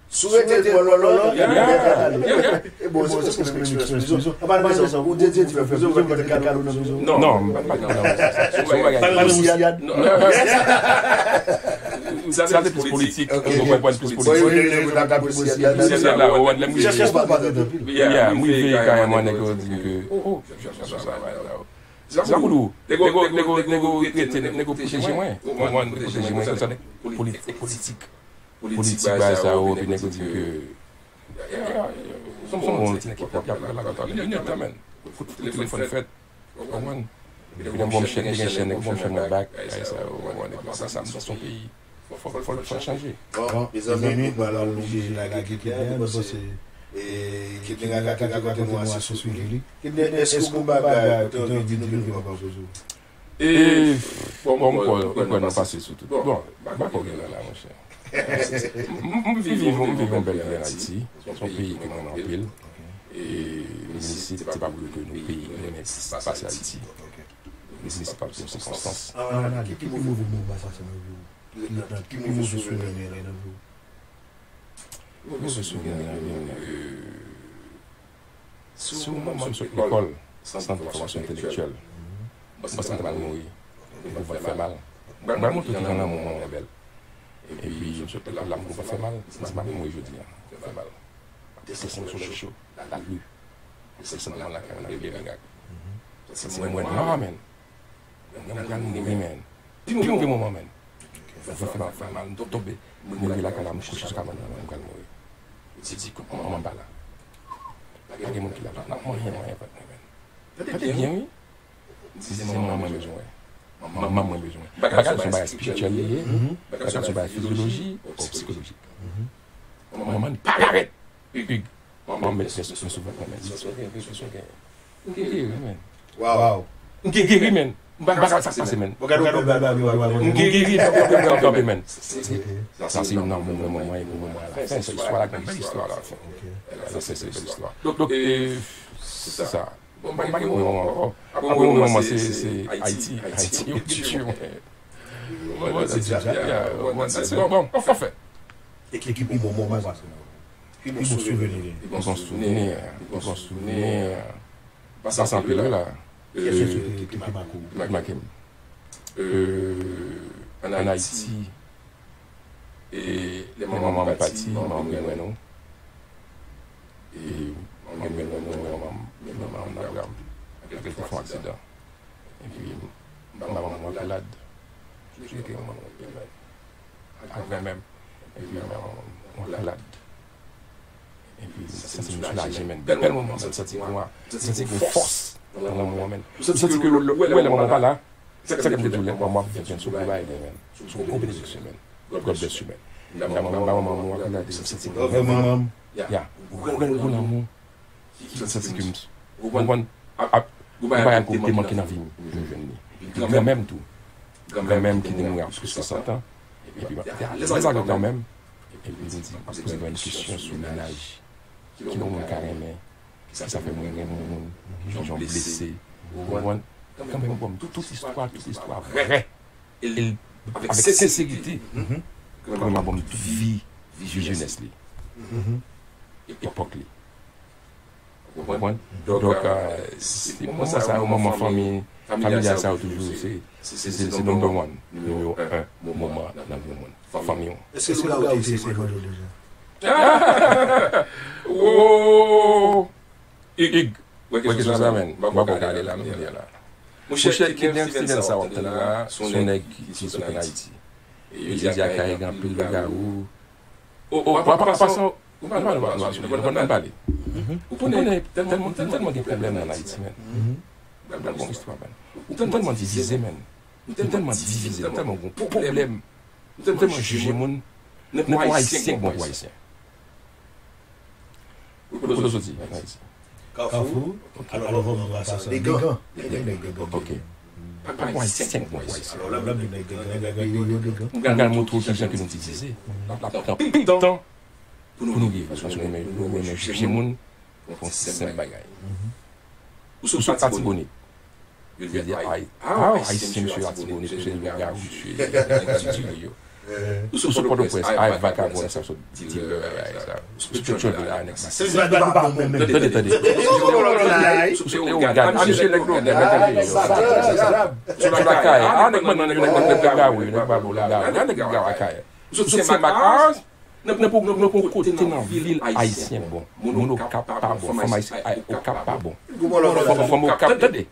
Si w rete bò lòlò, e bon, se prèske menm eksperyans prizon. An palan de sa, ou te di di fè prizon, ou fè kado nan prizon. Non, m pa t nan prizon. Se yon bagay. Pale nan Wisiyad. Sa se plis politik. Ou konprann, plis politik. Wisiyad la, ou wè, lè m rive, m rive kareman, nèg yo di m ke, oh, oh, sa pou nou. Nèg yo, nèg yo, nèg yo rete, nèg yo pwoteje mwen. Ou konprann, pwoteje mwen, konsa, politik, politik. Politik bagay sa yo, epi nèg yo di m ke, m son bon ti nèg ki pwòp, y ap pale la kontan. Li nèt, men. Kout telefòn fèt. Ou konprann? Epi lè m bon m chèn, te gen chèn, nèg bon m chèn mwen bak. Bagay sa yo, ou konprann? Epi apre sa, m di se yon peyi. Fò, fò, fò l chanje. Bon, mezanmi, nou pral oblije lage Kidnè, nou panse Kidnè ka rakonte nou ase sou li. Kidnè, èske w gon bagay ou te anvi di nou ke nou pa poze w? E, bon, m kwè, m kwè nou pase sou tout. Bon, m pa kwè gen la, monchè. M, m viv, m viv yon bèl vi ann Ayiti. Se yon peyi ke m renmen anpil. E m isit, se pa pou di ke nou peyi renmen plis pase Ayiti. M isit pa pou yon sikonstans. An, an, ki, ki move moman sa nan vi w? Ki, ki move souvni nan vi w? Move souvni nan vi m, e, se yon moman m sot lekòl, sant fòmasyon entelektyèl. M panse m ta pral mouri. Epi vant fè mal. M pral montre w kijan lanmou an bèl. Epi m sot lekòl la, m gon vant fè mal. M di m ap mouri jodi a. Fè mal. Desann solèy cho. Lalin. Desann nan lakay mwen, nan rivyè mirak. Santi mwen nwa, men. Mwen pral mouri, men. Pi move moman, men. Vant fè mal, fè mal, m tonbe. Mwen rive lakay la, m kouche sou kabann nan, m pral mouri. Yo di, kout manman m pa la. Pa gen moun ki la, n ap manyen, manyen vant mwen, men. Tande byen, wi. M di se manman mwen bezwen wè. Manman mwen bezwen wè. Bagay sa se yon bagay espirityèl li ye. Bagay sa se yon bagay fizyolojik ou sikolojik. Manman li parèt. Ig. Manman met pès sou vant mwen, men. M geri, men. Waw. M geri, men. M pa ka sa k pase, menn. M geri, m kanpe, menn. Sa se youn nan moman mwen, moman mwen alafen. Se istwa la, gen bèl istwa alafen. Sa se, se bèl istwa. Donk, donk, e, se sa. Bon, m pa gen moman ankò. Apre moman, se, se Ayiti. Ayiti, yo tchwe mwen. Bon, bon, se, se, ya, bon, se, se, bon, bon, anfen. E ki pi bon moman, sa se pi bon souvni. Pi bon souvni, pi bon souvni. Pase anpil la. Kiyès ki, ki, ki pi make w? Ki make m? Euh, ann Ayiti, e lè manman m pati, manman m gen mwen non. E manman m gen mwen non, manman m, manman m nan dram. Apre l te fè yon aksidan. Epi manman m ankrelad. Li te manman m ankrelad. Ak mwen menm. Epi manman m ankrelad. Epi m santi m soulaje, menn. Bèl moman, m santi m santi gen fòs nan lanmou an, menn. M santi ke lè w wè lè manman w pa la, sa k fè m te di w lè manman w ap vin sou gwo bagay, menn. Sou gwo benediksyon, menn. God bless you, menn. Lè manman m ba manman m ankrelad, m santi m vrèman, ya, vrèman gwo lanmou. M santi ke m, ou konprann, ap, ap, gon bagay ki te manke nan vi m, m jwenn li. Epi granmè m tou. Granmè m ki te mouri a plis ke san tan. Epi m te alèz avèk mwen menm. Epi m di, m ap poze mwen kesyon sou mennaj. Kilè yon moun ka renmen? Kisa fè mwen renmen yon moun? Kijan w blese? Ou konprann? Granmè m ban m tout istwa, tout istwa vrè. E avèk senserite, granmè m ban m tout vi, vi jenès li. Epòk li. Ou konprann? Donk, euh, se moman sa yo, moman fanmi, familyal sa yo toujou, se, se, se, se number one, nimewo en moman nan vi yon moun. Fanmi w. Èske lougawou te eseye manje w deja? Wo! Ig, wè kesyon sa, menn. M pa kwè w ka ale la, menn, la. Monchè, Kidney Stephens sa w ap tande la, se yon nèg ki, ki sot ann Ayiti. Yo di Akayè gen anpil lougawou. O, o, pa, pa, pa, pa, ou pa, ou pa, ou pa, ou pa, ou pa pale. Ou konnen, tèlman, tèlman gen pwoblèm ann Ayiti, menn. M pral ba w yon istwa, menn. Nou tèlman divize, menn. Nou tèlman divize, nou tèlman gen pwoblèm. Nou tèlman jije moun. Nenpò Ayisyen k bon pou Ayisyen. Kote w soti? Ann Ayiti. Kafou. Alò, alò, vòm nou a sa, sa. Legan. Legan. Ok. Pa, pa Ayisyen k bon pou Ayisyen. Alò, la, la, Legan. M pral montre w kijan ke nou divize. L ap, l ap pran anpil tan pou nou rive. Paske nou renmen, nou renmen jije moun pou yon senp bagay. Ou sot Latibonit. Yo di, ay, a, Ayisyen, misye Latibonit, misye lougawou, misye, misye diri yo. Ou sou Pòtoprens, ay, vakabon, sa sot dealer, ay, sa. Ou sou Petyonvil, ay, nèg masisi. Tande, tande. Ou sou Leyogàn, a, misye nèg Leyogàn, nèg Leyogàn. Ou sou Lakayè, a, nèg manman, nèg, nèg, nèg lougawou, nèg babou lougawou, a, nèg lougawou Akayè. Ou sou Senmak, a, Nan, nan, nan, nan pon kote nan vil ayisyen bon. Moun Okap pa bon. Fanm ayisyen Okap pa bon. Fanm, fanm Okap, tande.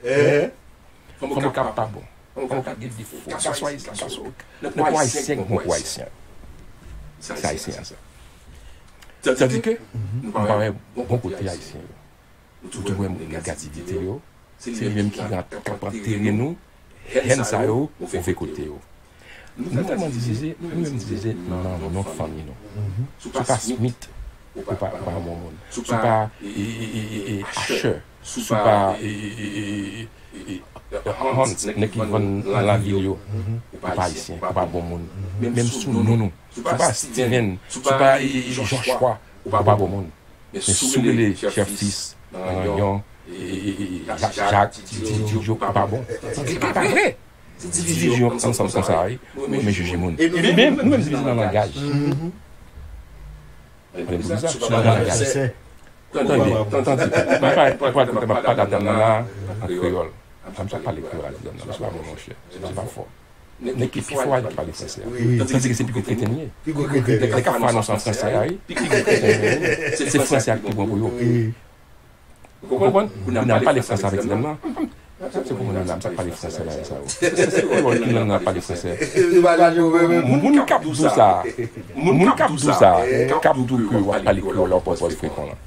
Fanm Okap pa bon. Fanm Okap gen defo. Gason ayisyen, gason. Nan pon ayisyen k bon pou ayisyen. Se ayisyen an sa. Tandike, nou pa wè bon kote ayisyen yo. Nou tou wè negativite yo. Se li menm ki ka, k ap antere nou, hèn sa yo, move kote yo. Nou tèlman divize, nou menm divize nan non fanmi nou. Si w pa Smith, ou pa, ou pa bon moun. Si w pa, e, e, e, e, e, Asher, si w pa, e, e, e, e, e, e, Hans, nèg ki vann nan lavil yo, ou pa ayisyen, ou pa bon moun. Menm sou non nou. Si w pa Steven, si w pa, e, e, Joshua, ou pa bon moun. Men si w rele Chèf Fis, Ranyon, e, e, e, e, Jak, Jak, Ti, Ti, Ti, Ti, ou pa bon. Tandike pa vre. Se divizyon ansanm konsa, wi. Nou renmen jije moun. Ebyen, nou menm divize nan langaj. Tande pou sa, sou nan langaj. Tande, tande. Mwen pa, pa, pa, pa, pa, pa, pa, pa, an kreyòl. Sa m sa pale kreyòl a ti dam nan, men se pa bon, monchè. Se pa fò. Nèg ki pi fò a, li pa pale fransè a. Tandike se pi gwo kreten li ye. Nèg, nèg k ap fè anons an fransè a, wi, pi gwo kreten li ye. Se fransè a ki pi bon pou yo. Ou konprann? Kounye a, m pale fransè avèk ti dam nan. Se pou moun nan, m sa pale fransè la, sa yo. Se, se, se kreyòl ki lang nan ap pale fransè. Moun k ap di w sa, moun k ap di w sa, k ap di w ke w ap pale kreyòl la, w ap pòz frekan lan.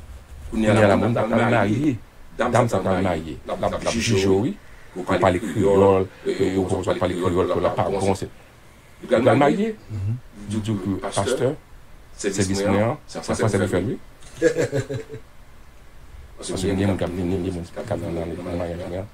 Kounye a la, moun ta pral marye. Dam sa pral marye. L ap, l ap jije w, wi. Ou pale kreyòl, e, ou pral pale kreyòl, ke l ap pa bon, se, li pral marye. Di w ke pastè, sèvis mwen an, se an fransè pou fè l, wi. Paske gen moun k ap vini, gen moun k ap vini nan, nan maryaj mwen an.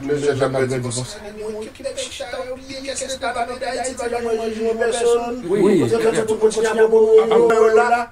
tout lè, jèn ap pèdi konsa. Wi. Tout moun kontinye ap la.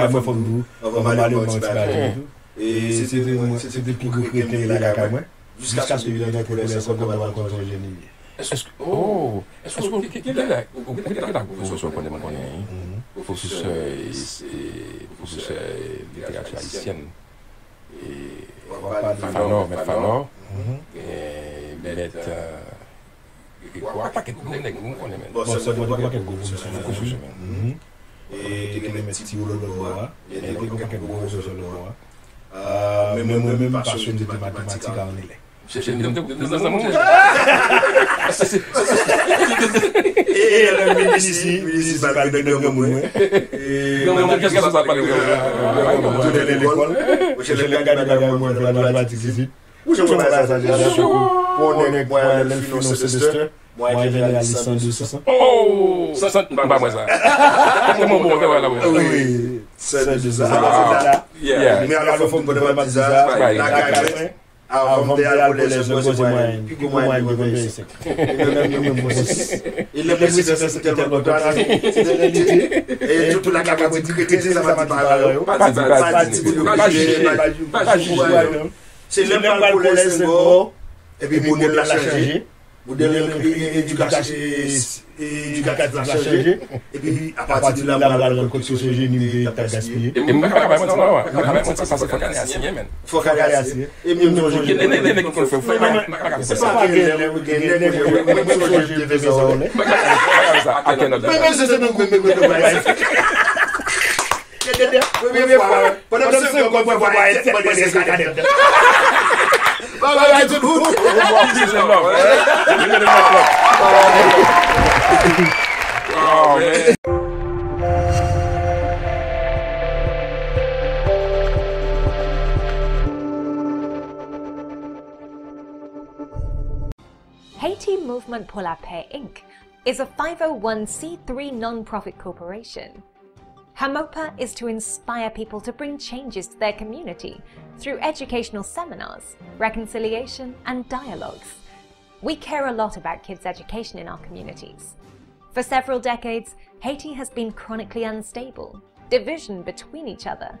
lakay mwen, fò m di w, anvan m ale, mwen yon ti bagay tou. E se te mwen, se te pi gwo kreten ki lakay mwen. Jiskaske li rantre pou lè senkant, mwen pa konn sonje li. Èske, oh, èske ou gen, gen, gen, gen, gen gwo pwofesè w konnen, mwen konnen, wi. Pwofesè, e, e, pwofesè literati ayisyèn. E, Fanò, mèt Fanò. E, mèt, e, e, kwa, pakèt gwo nèg, mwen konnen, men. Bon, se mwen, pakèt gwo pwofesè. Gwo pwofesè, men. E, te gen mèt Ti Wolo Lobò a. E, te gen pakèt gwo pwofesè Lobò a. Ah, men mwen menm, pasyone de matematik ak anglè. Chèche m, m te zanmi mwen. E lè minis, minis pa gen granmoun mwen. Granmoun, kèlkeswa sa pale. Tounen lekòl. Chèche m gade bagay mwen fè nan matematik isit. Ou chèche mwen sa, sa, sa, pou yon nèg mwen lè l fin yon semestè. Mwen jeneral li san de san. Oh, san, m pa mwen sa. Mwen bon, mwen la mwen. Wi, san de san. Yeah. Men alò fò m konn matematik sa. Lakay mwen. Avan m te al kolèj, mwen se mwen pi gwo mwen de konn fè esèk. E lè mwen se tèlman kontan, se tèlman kontan. E tout la ka di krete sa mwen di pa yo. Pa di, pa di, pa di, pa jije, pa jije. Se lè m al kolèj Senghor, epi modèl la chanje. Modèl edikatif la chanje. Epi apati de la, m pral rann kont se jeni m te gaspiye. E m pa ka bay manti non, m pa ka bay manti, paske fòk ane a siyen, men. Fòk ane a siyen. E m sonje. Gen de nèg ki konn fè fè. Se pa gen lè, gen lè, mwen sonje m te fè sa w lè. Mwen menm se se menm mwen mwen mwen mwen. Premye fwa, pandan m se mwen mwen mwen mwen. Bye bye, tout moun. Peace and love, man. We get enough love. Oh, man. Haiti Movement pour la Paix, inc is a five oh one c three non-profit corporation. HAMOPA is to inspire people to bring changes to their community through educational seminars, reconciliation, and dialogues. We care a lot about kids' education in our communities. For several decades, Haiti has been chronically unstable, division between each other.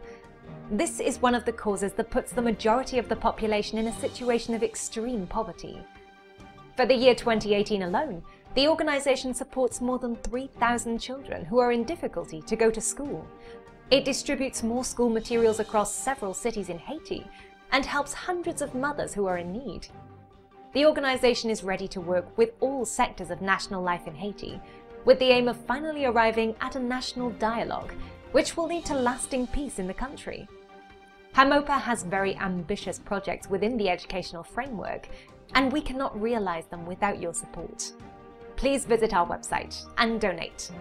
This is one of the causes that puts the majority of the population in a situation of extreme poverty. For the year twenty eighteen alone, the organization supports more than three thousand children who are in difficulty to go to school. It distributes more school materials across several cities in Haiti and helps hundreds of mothers who are in need. The organization is ready to work with all sectors of national life in Haiti, with the aim of finally arriving at a national dialogue, which will lead to lasting peace in the country. HAMOPA has very ambitious projects within the educational framework, and we cannot realize them without your support. Please visit our website and donate.